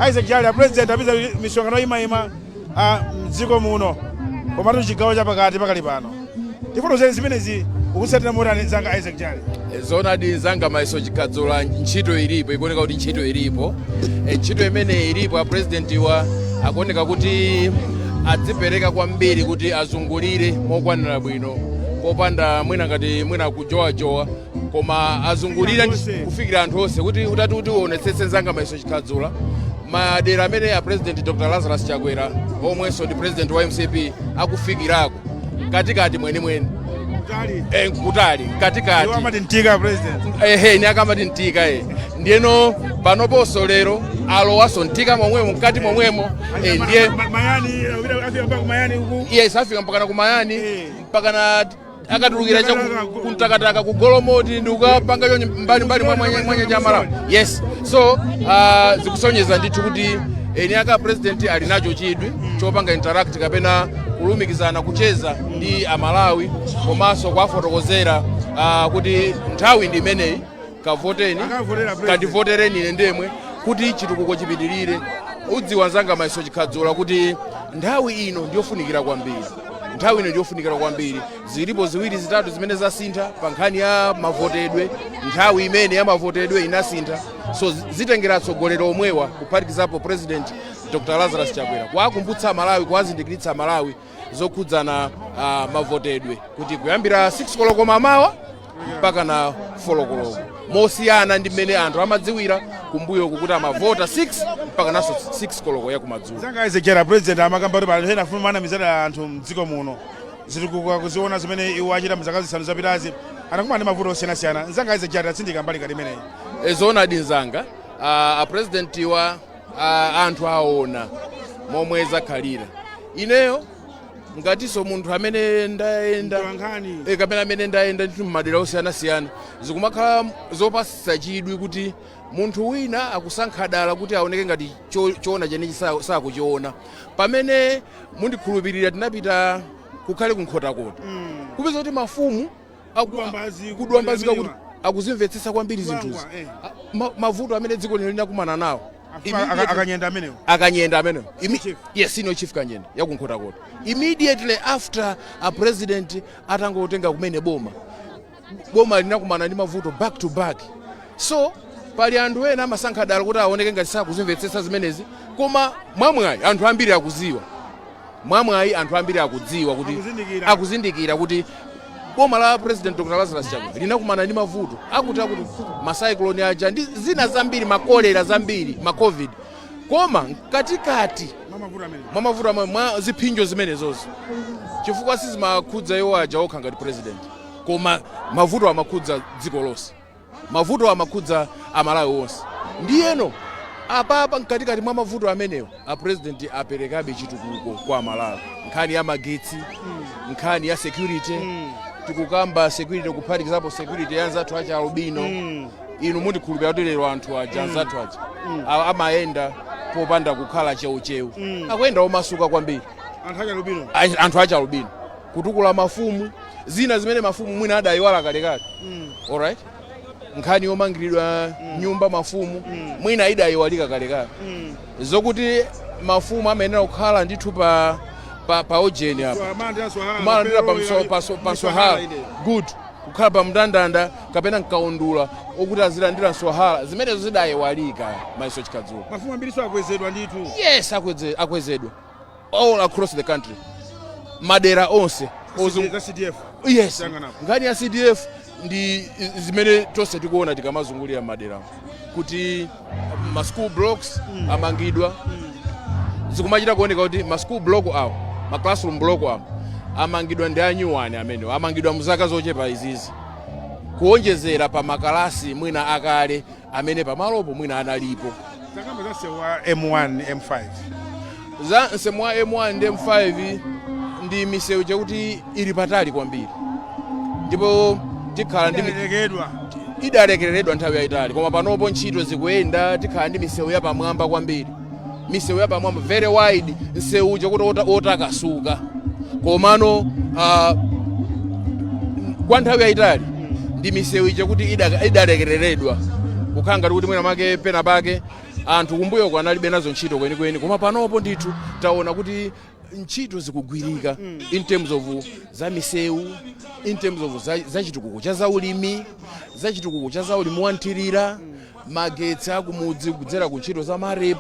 Isaac Jali, a president apita misonkhano imayima mdziko muno, komatu chigawo chapakati pakali pano. Tifotokozeni zimenezi, ukutsatira motani, zanga Isaac Jali? Zoonadi, zanga Maiso Chikadzola, ntchito ilipo, ikuoneka kuti ntchito ilipo. Ntchito imene ilipo, a president wa akuoneka kuti adzipereka kwambiri kuti azungulire mokwanira bwino, popanda mwina ngati mwina kujowajowa, koma azungulire anthu onse. Kufikira anthu onse, kuti utati kuti uonetsetse, nzanga Maiso Chikadzola, madera amene a President Dr Lazarus Chakwera, omwenso ndi president wa MCP, akufikirako katikati mwenimweni. Kutali. Kutali katikati. Iwo amati mtika president. Ehe, ni akamati mtika e. Ndiyeno panoponso lero alowaso mtika momwemo, mkati momwemo ndiye Mayani, afika mpaka Mayani uku. Yes, afika mpakana kumayani, mpakana akatulukira cha kumtakataka, ku Golomoti, ndi ukapanga chonye mbali mbali mwa mwanya cha Malawi. Yes, so zikusonyeza ndithu kuti eni aka president ali nacho chidwi chopanga interact kapena kulumikizana, kucheza ndi Amalawi, komanso kuwafotokozera kuti nthawi ndi imeneyi, kavoteni. Akavotera president. Kandivotereni ine ndemwe kuti chitukuko chipitirire. Udziwa, nzanga Maiso Chikhadzola, kuti nthawi ino ndiyofunikira kwambiri, nthawi ino ndiyofunikira kwambiri. Zilipo ziwiri zitatu zimene zasintha pa nkhani ya mavotedwe. Nthawi imene ya mavotedwe inasintha, so zitengera atsogoleri omwewa, kuphatikizapo President Dr Lazarus Chakwera, kuwakumbutsa Malawi, kuwazindikiritsa Malawi zokhudzana mavotedwe, kuti kuyambira 6 koloko mamawa mpaka na 4 koloko, mosiyana ndi mmene anthu amadziwira kumbuyo kuti amavota 6 mpaka naso 6 koloko yakumadzulo. Zanga Isaac Jali, president amakamba kuti pali ena afuna manamizana anthu mdziko muno, zitukuko kuziona zimene iwo achita mzaka 5 zapitazi, anakumana ndi mavuto osiyanasiyana. Nzanga Isaac Jali, atsindika mbali kati imeneyi. Zoonadi nzanga, a president wa anthu aona momwe zakhalira. Ineyo ngatinso munthu amene ndayenda Mtolankhani. Kapena amene ndayenda ndithu mmadera osiyanasiyana, zikumakhala zopatsa chidwi kuti munthu wina akusankha dala kuti aoneke ngati choona chenichi sakuchiona, pamene mundikhulupirira tinapita kukhale kuNkhotakota, kupeza kuti mafumu Kudwambazi, kudwambazika kuti kudwambiwa. akuzimvetsetsa kwambiri zinthuzi. Kudwangwa. Mavuto amene dziko lino linakumana nawo. Akanyenda amenewo. Akanyenda amenewo. Chief. Yes, senior chief Kanyenda yakuNkhotakota. Immediately after a president atangotenga kumene boma, boma linakumana ndi mavuto back to back. So pali anthu ena amasankha dala kuti aoneke ngati sakuzimvetsetsa zimenezi, koma mwamwayi anthu ambiri akuziwa, mwamwayi anthu ambiri akudziwa kuti Akuzindikira. Akuzindikira kuti boma la President Dr Lazarus Chakwera linakumana ndi mavuto akuti ma cyclone aja ndi zina zambiri, makolera zambiri, ma COVID, koma mkatikati Mamavuto amene mwa mavuto amwe, mwa ziphinjo zimenezozo, chifukwa sizimakhudza iwo aja okha ngati president, koma mavuto amakhudza dziko lonse, mavuto amakhudza Amalawi onse. Ndiyeno apapa mkatikati mwa mavuto amenewo, a president aperekabe chitukuko kwa Amalawi, nkhani ya magetsi, nkhani ya security. Tikukamba security, kuphatikizapo security ya anzathu acha alubino. Inu mundikhulupirira kuti lero anthu aja, anzathu aja amayenda popanda kukhala cheucheu, akuyenda omasuka kwambiri. Anthu acha alubino. Anthu acha alubino, kutukula mafumu, zina zimene mafumu mwina adayiwala kalekale. Alright, nkhani yomangiridwa nyumba mafumu mwina idayiwalika kalekale, zokuti mafumu amayenera kukhala ndithu pa ojeni apa kumalandira pa mswahala, good, kukhala pa mndandanda kapena mkaundula okuti azilandira mswahala, zimenezo zidayiwalika, Maiso Chikadzulo. Mafumu ambiri akwezedwa ndithu. Yes, akwezedwa all across the country, madera onse Za CDF. Yes. Yang'anapo. Nkhani ya CDF ndi zimene tonse tikuona tikamazungulira madera, kuti ma school blocks amangidwa, zikumachita kuoneka kuti ma school block awo, ma classroom block awo amangidwa ndi anyuwani amenewo, amangidwa mzaka zochepa izizi, kuonjezera pa makalasi mwina akale amene pamalopo mwina analipo. Zakamba za msewu wa M1 M5. Za msewu wa M1 ndi M5 ndi misewu chakuti ili patali kwambiri, ndipo tikhala ndi Idalekedwa. Idalekereredwa nthawi yayitali, koma panopo ntchito zikuyenda, tikhala ndi misewu yapamwamba kwambiri, misewu yapamwamba, very wide, msewu chakuti otakasuka. Komano kwa nthawi yayitali ndi misewu ija kuti idalekereredwa, kukhala ngati kuti mwina make pena pake Anthu kumbuyoko analibe nazo ntchito kwenikweni, koma panopo ndithu taona kuti ntchito zikugwirika in terms of za misewu, in terms of za chitukuko cha zaulimi, za chitukuko cha zaulimi wanthirira, magetsi akumudzi kudzera ku ntchito za MAREP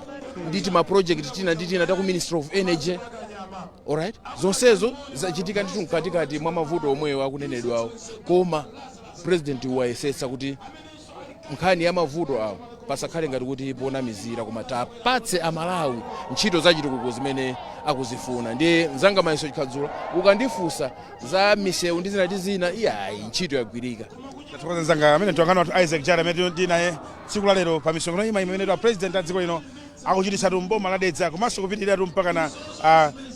nditi ma project tina ndi tina ta ku Ministry of Energy. Alright, zonsezo zachitika ndithu mkatikati mwa mavuto omwewo akunenedwawo, koma President wayesetsa kuti nkhani ya mavuto awo pasakhale ngati kuti ponamizira, koma tapatse Amalawi ntchito zachitukuko zimene akuzifuna. Ndiye mzanga Mayeso Chikhadzula, ukandifunsa za misewu ndi zina ndi zina, iyayi, ntchito yagwirika. Tathokoza mzanga amene mtolankhani wathu Isaac Jara, amene tili naye tsiku la lero pa misonkhano ima imene a President a dziko lino akuchititsatu mboma la Dedza komanso kupitiratu mpaka na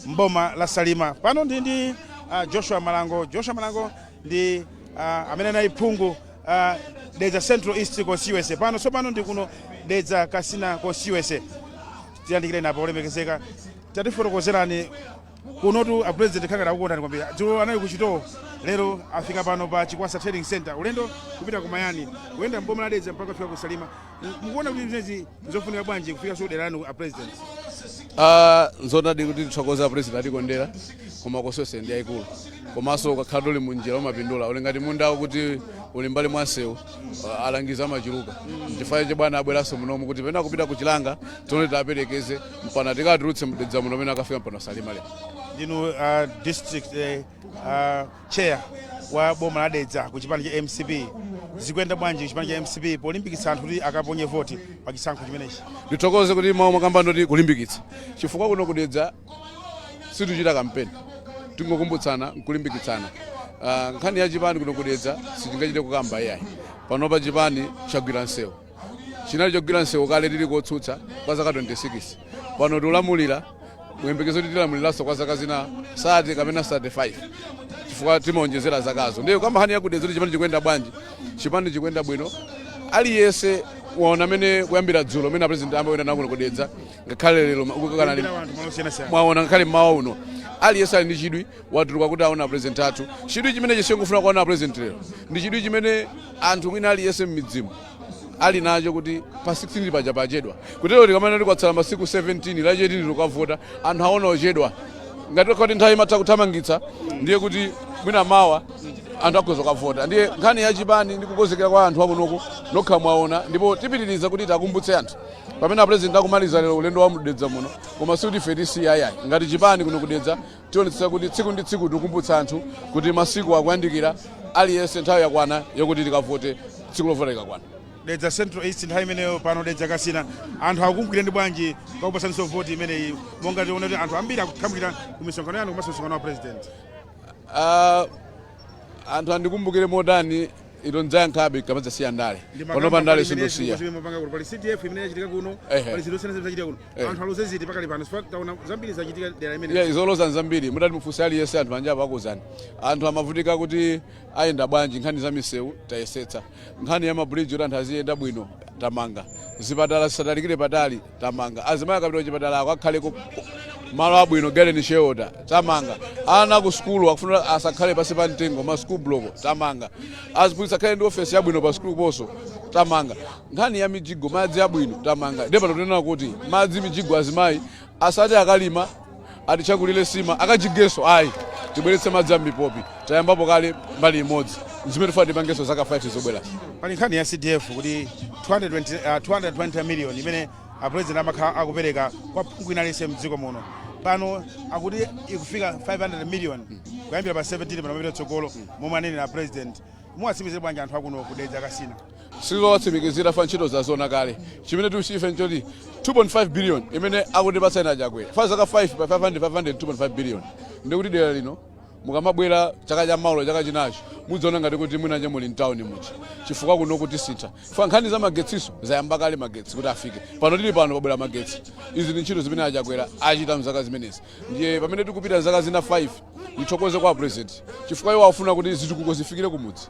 mboma la Salima. Pano ndi Joshua Malango. Joshua Malango ndi amene anali phungu Dedza Central East Constituency. Pano tsopano ndi kuno Dedza Kasina Constituency. Tiyandikire napo. Olemekezeka, tatifotokozerani kunotu a President khangati akukondani kwambiri. Dzulo anali kuchitowo, lero afika pano pa Chikwasa Trading Center, ulendo kupita ku Mayani, kuyenda mboma la Dedza mpaka kufika ku Salima. Mukuona kuti zimenezi nzofunika bwanji, kufika so dera lanu a President? Ah, nzonadi kuti tithokoza President, atikondera, koma kosonse ndi yayikulu. Komanso ukakhala uli munjira umapindula, uli ngati munda kuti uli mbali mwa msewu, alangiza amachuluka. Nchifukwa che bwana abweranso munomu kuti pena kupita kuchilanga tione tiaperekeze mpana tikatulutse mDedza muno pamene akafika mpano Salima lero. Ndinu district chair wa boma la Dedza ku chipani cha MCP. Zikuyenda bwanji ku chipani cha MCP polimbikitsa anthu kuti akaponye voti pa chisankho chimenechi? Ndithokoze kuti mawu makamba ndoti kulimbikitsa, chifukwa kuno kuDedza situchita kampeni, tingokumbutsana nkulimbikitsana. Nkhani ya chipani kuno kuDedza sitingachite kukamba iyayi. Panopa chipani chagwira msewu, chinali chogwira msewu kale tili kotsutsa kwa zaka 26. Pano tikulamulira, muyembekezo kuti tilamuliranso kwa zaka zina 30 kapena 35, chifukwa timaonjezera zakazo. Ndiye kamba nkhani yakuDedza kuti chipani chikuyenda bwanji, chipani chikuyenda bwino. Aliyense waona amene kuyambira dzulo amene President amayenda nakuno kuDedza, ngakhale lero kukanali Kuyendera anthu malo osiyanasiyana. Mwaona ngakhale mmawa uno aliyense ali ndi chidwi, watuluka kuti aona President athu. Chidwi chimene chisingofuna kuona President lero ndi chidwi chimene anthu mwina aliyense m'midzimu ali nacho kuti pa 16 paja pachedwa. Kutero tikamana tikwatsala masiku 17, lacheti tikavota, anthu aona ochedwa. Ngati kuti nthawi imatha kuthamangitsa, ndiye kuti mwina mawa anthu akhoza kukavota. Ndiye nkhani ya chipani ndi kukonzekera kwa anthu akunoko nokha mwaona, ndipo tipitiriza kuti takumbutse anthu pamene aPresident akumaliza lero ulendo wa mDedza muno. Koma sikuti ife tisiya ayayi. Ngati chipani kuno kuDedza tionetsetsa kuti tsiku ndi tsiku tikukumbutsa anthu kuti masiku akuyandikira, aliyense nthawi yakwana yokuti tikavote, tsiku lovota likakwana. Dedza Central East nthawi imeneyo, pano Dedza Kasina, anthu akukumbukira ndi bwanji kakupasaninso voti imeneyi, monga tiona kuti anthu ambiri akuthamukira ku misonkhano yanu komanso msonkhano wa President? Ah, anthu andikumbukire motani, ito ndidzayankhabe kamadzasiya ndale. Panopa ndale sindosiya. Pali CDF imene yachitika kuno, pali zinthu zosiyana zachitika kuno. Anthu aloze ziti pakali pano? Chifukwa taona zambiri zachitika dera imene. Yeah, izoloza nzambiri. Mutati mufunse aliyense, anthu panjapo akuzani. Anthu amavutika kuti ayenda bwanji. Nkhani za misewu tayesetsa, nkhani ya mabridge kuti anthu aziyenda bwino tamanga, zipatala zisatalikire patali tamanga, azimayi akapita kuchipatala ako akhaleko malo abwino, garden shelter tamanga, ana ku sukulu akufuna asakhale pasi pa mtengo, ma school block tamanga, aziphunzitsi akhale ndi ofesi yabwino pa sukulu ponso tamanga, nkhani ya mijigo, madzi abwino tamanga. Ndipo pano tinena kuti madzi, mijigo, azimayi asati akalima atichakulire sima akajigeso ayi, tibweretse madzi a mipopi. Tayambapo kale mbali imodzi, zimene tifuna tipangenso zaka 5 zobwera. Pali nkhani ya CDF kuti 220 million imene a President amakhala akupereka kwa phungu ina aliyense mdziko muno, pano akuti ikufika 500 million kuyambira pa 17 pano mapita tsogolo, momwe anenera President. Muwatsimikizire bwanji anthu akuno kuDedza Kasina? Sizowatsimikizira, fa ntchito zazona kale. Chimene tikuchife nchoti 2.5 billion imene akutipatsa ina Chakwera fa zaka 5 pa 500 500 2.5 billion, ndikuti dera lino mukamabwera chaka cha maulo, chaka chinacho, mudzaona ngati kuti mwinanje muli mtawuni muchi, chifukwa kuno kutisintha. Fa nkhani za magetsiso zayamba kale, magetsi kuti afike pano, tili pano pabwera magetsi. Izi ndi ntchito zimene aChakwera achita mzaka zimenezi. Ndiye pamene tikupita zaka zina 5, ndithokoze kwa President chifukwa iwo afuna kuti zitukuko zifikire kumudzi.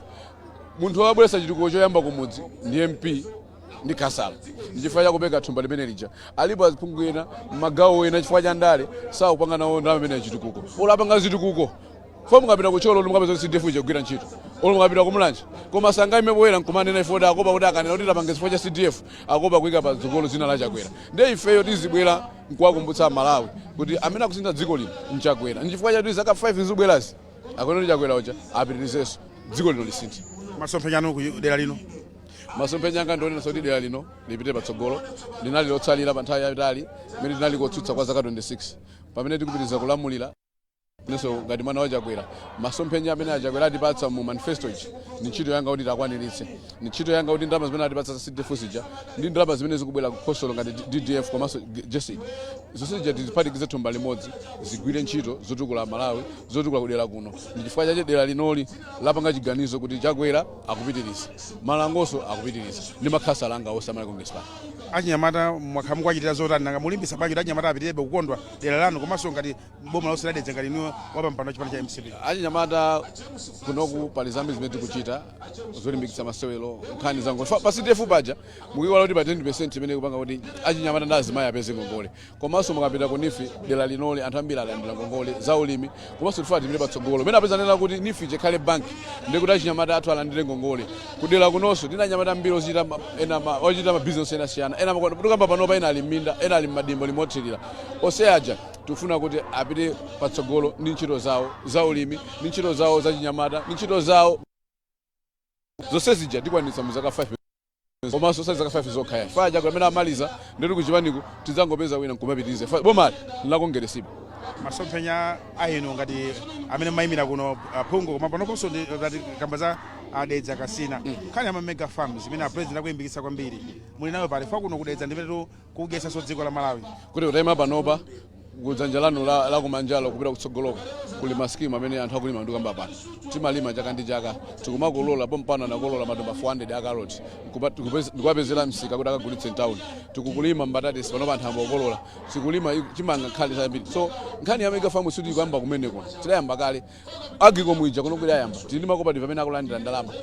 Munthu wabweretsa chitukuko choyamba kumudzi ndi MP ndi khasala, ndi chifukwa chakupeka thumba limene lija. Alipo aphungu ena mmagawo ena chifukwa cha ndale sakupanga nawo ndalama imene ya chitukuko, olo apanga zitukuko. Fo mukapita kuThyolo, mukapeza kuti CDF ija ntchito, olo mukapita kuMulanje, koma sangaime poyera nkumanena ifo kuti akopa kuti akanena kuti tapange chifukwa cha CDF, akopa kuyika patsogolo dzina la Chakwera. Ndiye ifeyo tizibwera nkuwakumbutsa Malawi kuti amene akusintha dziko lino nChakwera. Nchifukwa chati zaka 5 zibwerazi akuona kuti Chakwera uja apitirizenso, dziko lino lisinthe. Masomphenya anu ku dera lino? Masomphenya anga ndionena kuti dera lino lipite patsogolo. Linali lotsalira pa nthawi yayitali imene tinali kotsutsa kwa zaka 26. Pamene tikupitiriza kulamulira nenso ngati mwana wa Chakwera, masomphenya amene aChakwera atipatsa mu manifesto iji, ndi ntchito yanga kuti takwaniritse. Ndi ntchito yanga kuti ndalama zimene atipatsa za CDF zija ndi ndalama zimene zikubwera ku khonsolo ngati DDF komanso GESD, zonse zija tiziphatikize thumba limodzi, zigwire ntchito zotukula Malawi, zotukula kudera kuno. Ndi chifukwa chache dera linoli lapanga chiganizo kuti Chakwera akupitiriza, Malangonso akupitiriza, ndi makhansala anga onse amene Congress Party. Achinyamata mwakhala mukuwachitira zotani? Nanga mulimbisa bwanji kuti achinyamata apitirebe kukondwa dera lanu komanso ngati boma lonse laDedza, ngati inuyo wapampando wa chipani cha MCP? Achinyamata kunoku pali zambiri zimene tikuchita zolimbikitsa masewero, nkhani za ngongole. Pa CDF paja mukuiwala kuti pa 10% imene ikupanga kuti achinyamata ndi azimayi apeze ngongole. Komanso mukapita ku NEEF, dera linoli anthu ambiri alandira ngongole za ulimi. Komanso tifuna tipite patsogolo pamene apeza nena kuti NEEF ikhale banki, ndi kuti achinyamata athu alandire ngongole. Kudera kunonso tina anyamata ambiri ochita ena ochita mabizinesi osiyanasiyana. Ena tikamba panopa ena ali m'minda, ena ali m'madimbo limothirira. Onse aja tikufuna kuti apite patsogolo ndi ntchito zawo za ulimi, ndi ntchito zawo za chinyamata, ndi ntchito zawo zonse zija. Tikwanitsa mu zaka 5, komanso osati zaka 5 zokha ya faja amene amaliza nditi kuchipaniku tidzangopeza wina nkumapitiriza. Bomali lakongeresibe. Masomphenya a inu ngati amene mayimira kuno phungu, koma panoponso ngati kamba za aDedza Kasina, nkhani ya mega farms zimene a president akuyimikitsa kwambiri, muli nayo pali fa kuno kuDedza ndimenetu kudyetsanso dziko la Malawi? Kuti utayima panopa kudzanja lanu la kumanjalo kupita kutsogoloko kuli ma scheme amene anthu akulima. Ndikamba pano timalima chaka ndi chaka, tikumakolola. Pompano anakolola matumba 400 a karoti, ndikuwapezera msika kuti akagulitse mtown. Tikukulima mbatatesi, panopa anthu ambokolola. Tikulima chimanga nkhali zambiri. So nkhani ya mega farm siti ikuyamba kumene kuno, tidayamba kale. AGCOM ija kuno kudayamba, tili ndi ma cooperative amene akulandira ndalama.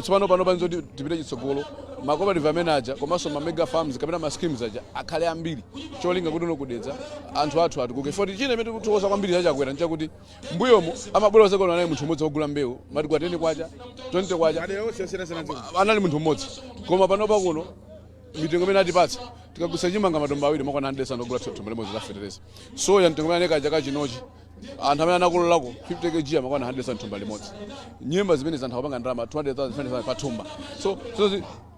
Tsopano pano panzo tipite chitsogolo, ma cooperative amene aja komanso ma mega farms kapena ma schemes aja akhale ambiri, cholinga kuti uno kuDedza anthu athu atukuke. Foti chine imene tikuthokoza kwambiri chaChakwera nchakuti mbuyomu amabwera osakona naye munthu umodzi wogula mbewu mati kwa 10 kwacha, 20 kwacha. Madera onse osiyanasiyana dziko. Anali munthu mmodzi, koma panopa kuno mitengo imene atipatsa, tikagulitsa chimanga matumba awiri makwana 100 ogula thumba limodzi la fetereza. Soya mtengo imene aneka chaka chinochi, anthu amene anakololako 50 kg amakwana 100 thumba limodzi. Nyemba zimene anthu akupanga ndalama 200,000, 300,000 pa thumba. So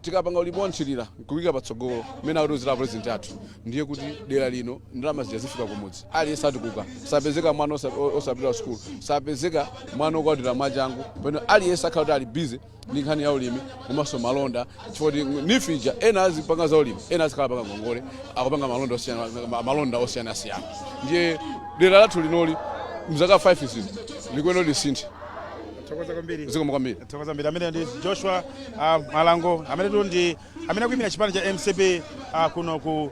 tikapanga ulimi wanthirira nkuyika patsogolo mmene akutiuzira president athu, ndiye kuti dera lino ndalama zija zifika kumudzi, aliyense atukuka. Sapezeka mwana osapita school, sapezeka mwana okwatira mwachangu. Pano aliyense akhala kuti ali busy ndi nkhani ya ulimi komanso malonda, chifukwa NEEF ija ena azipanga za ulimi, ena azikhala panga ngongole, akupanga malonda osiyana, malonda osiyanasiyana. Ndiye dera lathu linoli mzaka 5 zino likuyenera lisinthe. Thokoza kwambiri. Zikomo kwambiri. Thokoza kwambiri. Amene ndi Joshua Malango, amene tu ndi amene akuyimira chipani cha MCP kuno ku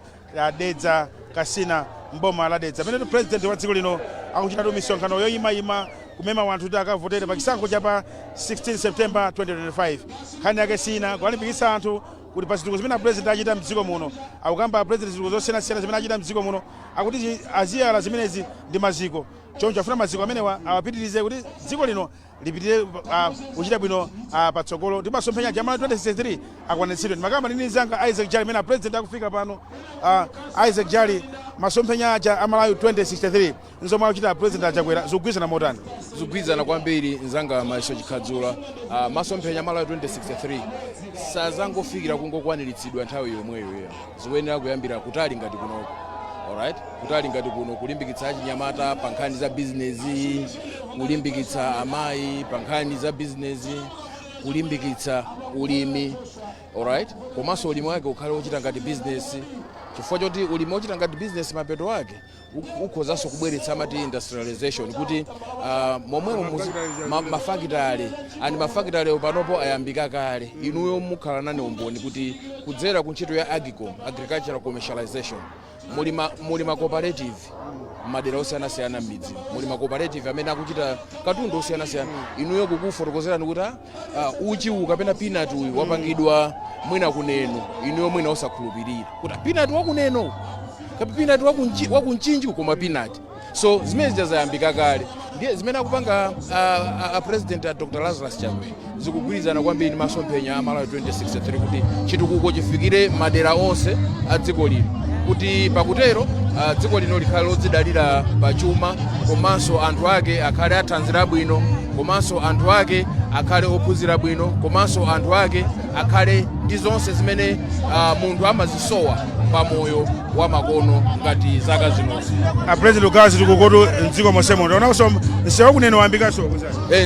Dedza Kasina, mboma la Dedza, amene tu president wa dziko lino akuchitatu misonkhano yoyimayima kumema wanthu kuti akavotere pa chisankho cha pa 16 September 2025. Nkhani yake sina kuwalimbikitsa anthu kuti pa zitukuko zimene president achita mdziko muno. Akukamba president zitukuko zosiyanasiyana zimene achita mdziko muno, akuti aziyala zimenezi ndi maziko, choncho afuna maziko amenewa awapitirize kuti dziko lino lipitire kuchita bwino patsogolo ndi masomphenya aja a 2063 akwanitsidwe. Ndimakamba ndi nzanga Isaac Jali amene president akufika pano. Isaac Jali, masomphenya aja a Malawi 2063 nzomwe akuchita president aChakwera zikugwirizana motani? Zikugwirizana kwambiri, nzanga Maiso Chikhadzula. Masomphenya Malawi 2063 sazangofikira kungokwaniritsidwa nthawi yomweyo iya. Zikuyenera kuyambira kutali ngati kunoko, alright, kutali ngati kuno, kulimbikitsa achinyamata pa nkhani za bizinezi, kulimbikitsa amayi pa nkhani za bizinezi, kulimbikitsa ulimi, alright, komanso ulimi wake ukhale wochita ngati bizinesi, chifukwa choti ulimi wochita ngati bizinesi mapeto ake ukhozanso kubweretsa amati industrialization, kuti momwemo mafakitale ani mafakitale panopo ayambika kale. Inuyo mukhala nane umboni kuti kudzera ku ntchito ya AGCOM, agricultural commercialization, muli ma cooperative madera osiyanasiyana m'midzi, muli ma cooperative amene akuchita katundu osiyanasiyana. Inuyo kukufotokozerani kuti uchi uwu kapena peanut uyu wapangidwa mwina kuNeno, inuyo mwina osakhulupirira kuti peanut wakuNeno kapi peanut wakuMchinji, koma peanut. So zimene zija zayambika kale. Ndiye zimene akupanga a President a Dr Lazarus Chakwera zikugwirizana kwambiri ndi masomphenya a Malawi 2063, kuti chitukuko chifikire madera onse a dziko lino, kuti pakutero dziko lino likhale lodzidalira pachuma, komanso anthu ake akhale athanzi labwino, komanso anthu ake akhale ophunzira bwino, komanso anthu ake akhale ndi zonse zimene munthu amazisowa pamoyo wa makono ngati zaka zinozi. A President kugawa zitukukotu mdziko monsemo. Taonanso msewu wakuneno wayambikanso.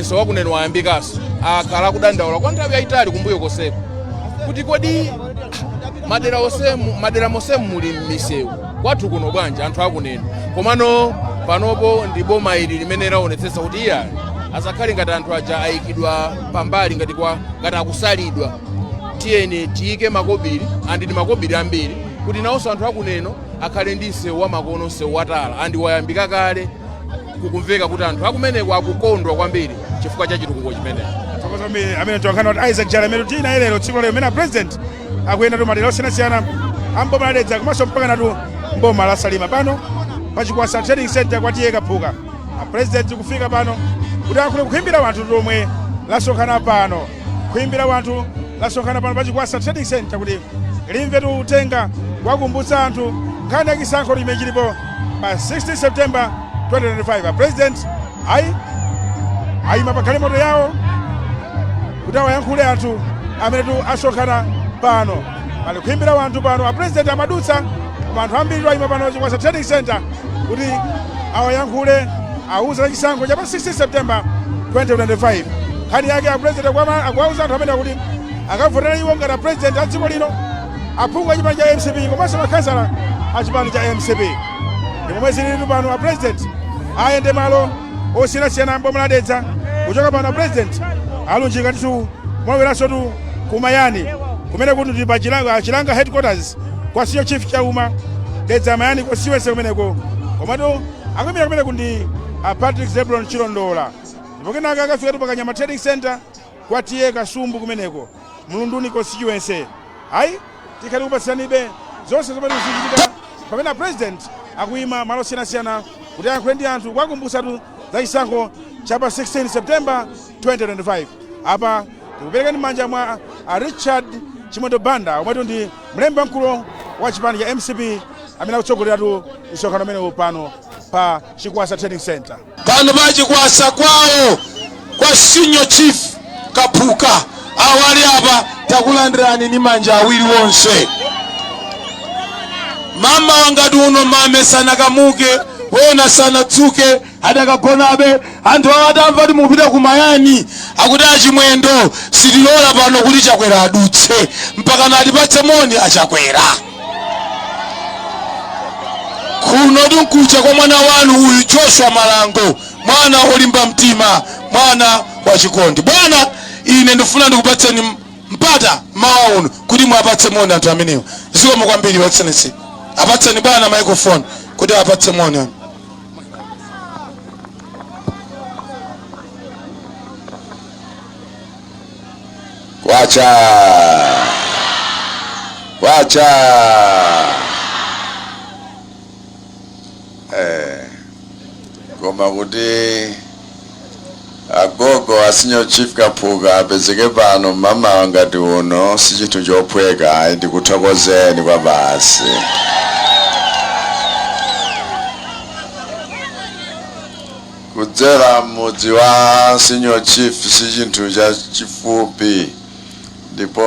Msewu wakuneno wayambikanso. Akhala akudandaula kwa nthawi yayitali kumbuyo koseko kuti kodi madera osemu, madera mosemu muli m'misewu, kwathu kuno bwanji anthu akuneno? Komano panopo ndi boma ili limene laonetsetsa kuti iya, asakhale ngati anthu aja ayikidwa pambali, ngati kwa ngati akusalidwa. Tiyeni tiyike makobiri, andi ndi makobiri ambiri, kuti nawonso anthu akuneno akhale ndi msewu wa makono, msewu watala, andi wayambika kale. Kukumveka kuti anthu akumeneko akukondwa kwambiri chifukwa cha chitukuko chimenecho. Thokoza kwambiri. Amene toyankhana kuti Isaac Jara, amene tili naye lero, tsiku lero imene a President akuyenda tu madera osiyanasiyana amboma la Dedza komanso mpaka natu mboma la Salima, pano pa Chikwasa Trading Center kwa T/A Kaphuka. A President kufika pano kuti ayankhule kuimbira wanthu lomwe lasonkhana pano, kuimbira wanthu lasonkhana pano pa Chikwasa Trading Center kuti limve tu uthenga wakumbutsa anthu nkhani ya chisankho limene chilipo pa 16 September 2025. A President ayi ayima pa galimoto yawo kuti awayankhule anthu amene tu asonkhana pano. Pali kuimbira wanthu pano. A President amadutsa, koma anthu ambiri ayima pano Chikwasa Trading Center kuti awayankhule, awuze za chisankho cha pa 16 September 2025. Nkhani yake, a President akuwauza anthu amene akuti akavotera iwo ngati a President a dziko lino, aphungu a chipani cha MCP komanso makhansala a chipani cha MCP. Ndi momwe zilili pano. A President ayende malo osiyanasiyana mboma la Dedza. Kuchoka pano, a President alunjika ndithu mwaweranso tu kumayani, kumene kuti ndi pa Chilanga headquarters kwa Senior Chief Chauma, Dedza Mayani constituency kumeneko. Komatu akuyimira kumeneko ndi a Patrick Zebron Chilondola. Ndipo kenaka akafika tu pakanyama Trading Center kwa T/A Kasumbu kumeneko, Mlunduni constituency. Ayi, tikhale kupatsiranibe zonse zomwe zikuchitika pamene a President akuyima malo osiyanasiyana kuti ayankhule ndi anthu, kuwakumbutsatu za chisankho cha pa 16 September 2025. Apa tikuperekani m'manja mwa a Richard Chimwendo Banda, omwetu ndi mlembi wamkulu wa chipani cha MCP, amene akutsogoleratu msonkhano umenewu pano pa Chikwasa Trading Center. Pano pa Chikwasa, kwawo kwa Senior Chief Kaphuka awali apa, takulandirani ni manja awiri wonse. Mama wangati uno mame sanakamuke, wena sanadzuke, adakagonabe. Anthu awo atamva kuti mupita kumayani, akuti, "Achimwendo, sitilola pano kuti Chakwera adutse mpaka natipatse moni achakwera." Kuno tinkucha kwa mwana wanu uyu Joshua Malango, mwana olimba mtima, mwana wa chikondi. Bwana, ine ndifuna ndikupatseni mpata mawa uno kuti mwapatse moni anthu amenewo. Zikomo kwambiri, Excellency. Apatseni bwana microphone kuti apatse moni anthu. Kwacha, kwacha! Koma kuti agogo a Senior Chief Kaphuka apezeke pano mamawa ngati uno si chinthu chophweka ayi. Ndikuthokozeni kwa basi. Kudzera mudzi wa Senior Chief si chinthu chachifupi, ndipo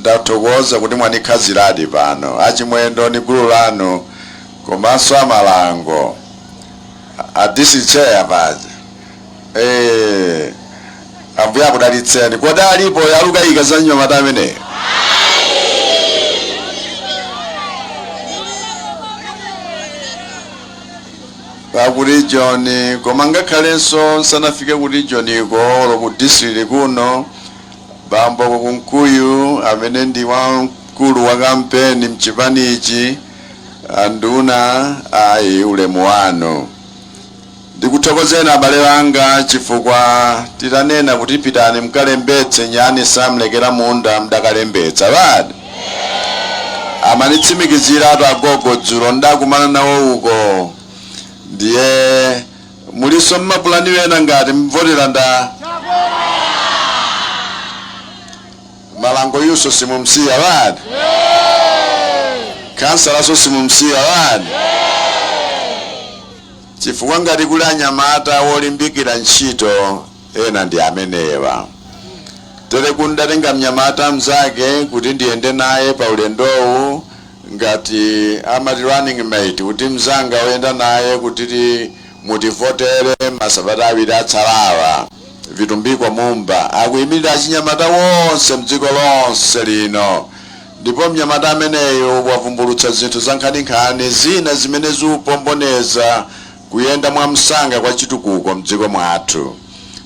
ndathokoza kuti mwanikhaziradi pano, achimwendo ni gulu lanu komanso amalango a district chair paja. Ambuye akudalitseni. Kodi alipo yalukayika za mnyamata ameneyo? Ku region, koma ngakhalenso nsanafike ku region iko olo ku district kuno, bambo Kunkuyu amene ndi wamkulu wa kampeni mchipanichi, anduna, ayi, ulemu wanu. Ndikuthokozeni abale anga, chifukwa titanena kuti pitani mkalembetse, nyani samlekera munda, mdakalembetsa badi. Amanitsimikiziratu agogo dzulo ndakumana nawo uko. Ndiye Muliso mmapulani wena ngati mvotera nda Malango yuso simumsiya wani, kansalaso simumsiya wani, chifukwa ngati kuli anyamata wolimbikira ntchito ena ndi amenewa. Tere kundatenga mnyamata mzake kuti ndiyende naye pa ulendowu ngati amati running mate, kuti mzanga oyenda naye kuti mutivotere masabata 2 atsalawa. Vitumbiko Mumba akuyimirira achinyamata wonse mdziko lonse lino, ndipo mnyamata ameneyo wavumbulutsa zinthu za nkhaninkhani zina zimene zikupomboneza kuyenda mwa msanga kwa chitukuko mdziko mwathu.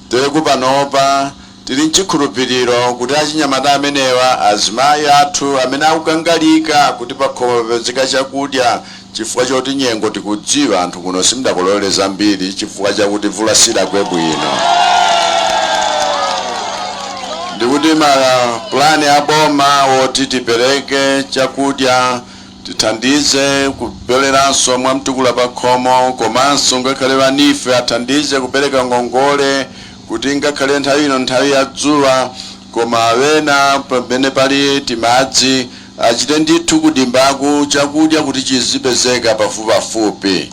Tere kupanopa tili mchikhulupiriro kuti achinyamata amenewa, azimayi athu amene akukangalika kuti pakhomo papezeka chakudya, chifukwa choti nyengo tikudziwa anthu kuno simudakolole zambiri chifukwa chakuti mvula sidagwe bwino, ndikuti mapulani aboma woti tipereke chakudya, tithandize kupereranso mwamtukula pakhomo, komanso ngakhale va NEEF athandize kupereka ngongole kuti ngakhale nthawi ino nthawi ya dzuwa, koma wena pamene pali timadzi achite ndithu kudimbaku chakudya kuti chizipezeka pafupipafupi.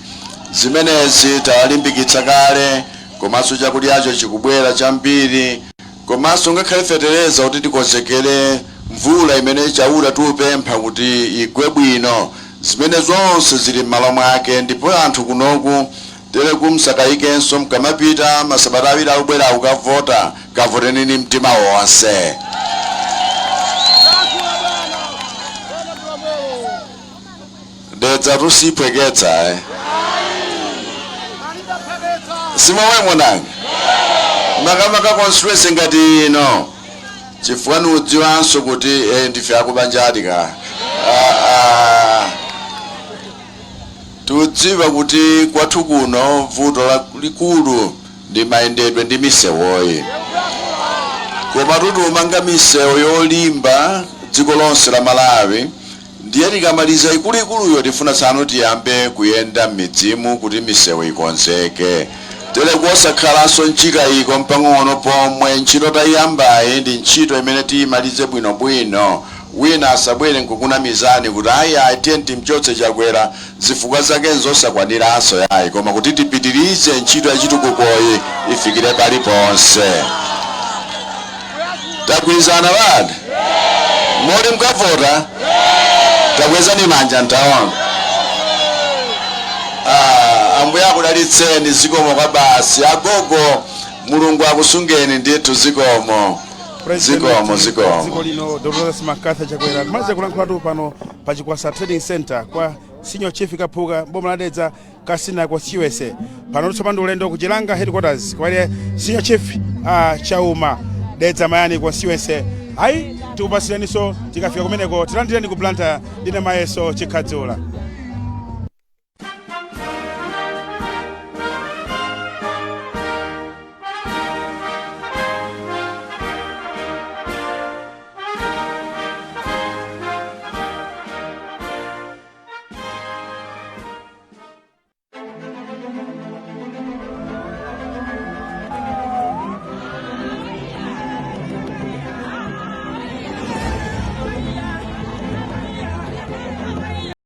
Zimenezi tawalimbikitsa kale, komanso chakudyacho chikubwera chambiri, komanso ngakhale fetereza kuti tikonzekere mvula imene Chauta tiupempha kuti igwe bwino. Zimene zonse zili m'malo mwake, ndipo anthu kunoku tere kumsakayikenso mkamapita masabata 2 akubwera akukavota, kavoteneni mtima wonse. Dedza tusipweketsa simomwemo nanga makamaka constituency ngati ino, chifukwa niudziwanso kuti ndife akubanjadi ka tudziwa kuti kwathu kuno vuto likulu ndi mayendedwe ndi misewoyi, koma tutumanga misewu yolimba dziko lonse la Malawi. Ndiye tikamaliza ikuluikuluyo tifuna tsano tiyambe kuyenda m'midzimu kuti misewu ikonzeke. Tere kosakhalanso mchikayiko mpang'ono pomwe, ntchito tayiyambayi ndi ntchito imene tiyimalize bwinobwino. Wina asabwere nkukunamizani kuti ayi ayi, tiye timchotse Chakwera, zifukwa zake nzosakwaniranso yayi, koma kuti tipitirize ntchito ya chitukukoyi ifikire paliponse. Tagwirizana bana moti mkavota takwezani manja ntaona. Ambuye akudalitseni, zikomo kwa basi. Agogo, Mulungu akusungeni ndithu, zikomo. Zikomo, zikomo. Dziko lino Dr. Lazarus McCarthy Chakwera kumaliza kulankhulatu pano pa Chikwasa Trading Center kwa Senior Chief Kaphuka, boma la Dedza, Kasina constituency. Pano tsopano ulendo ku Chilanga headquarters kwa Senior Chief Chauma, Dedza Mayani constituency. Ayi, tikupasireniso tikafika kumeneko. Tilandireni ku Blantyre, ndine Mayeso Chikhadzula.